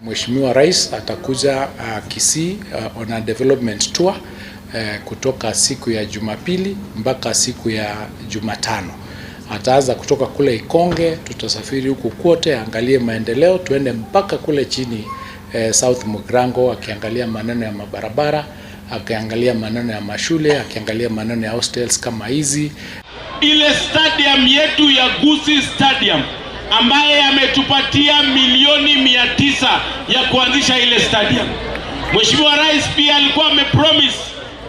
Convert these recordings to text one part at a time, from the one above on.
Mheshimiwa Rais atakuja Kisii on a development tour kutoka siku ya Jumapili mpaka siku ya Jumatano. Ataanza kutoka kule Ikonge, tutasafiri huku kwote, angalie maendeleo, tuende mpaka kule chini South Mugirango, akiangalia maneno ya mabarabara, akiangalia maneno ya mashule, akiangalia maneno ya hostels kama hizi. Ile stadium yetu ya Gusii Stadium ambaye ametupatia milioni 900 ya kuanzisha ile stadium. Mheshimiwa Rais pia alikuwa amepromise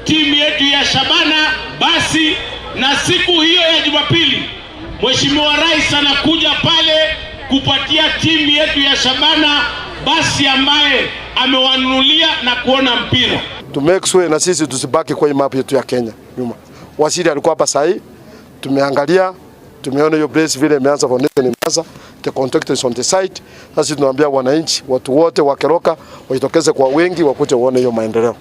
timu yetu ya Shabana basi, na siku hiyo ya Jumapili Mheshimiwa Rais anakuja pale kupatia timu yetu ya Shabana basi ambaye amewanunulia na kuona mpira. To make sure na sisi tusibaki kwa map yetu ya Kenya nyuma. Waziri alikuwa hapa sahii, tumeangalia, tumeona hiyo place vile imeanza, foundation imeanza, the contractor is on the site. Sasa tunaambia wananchi, watu wote wa Keroka wajitokeze kwa wingi, wakuje waone hiyo maendeleo.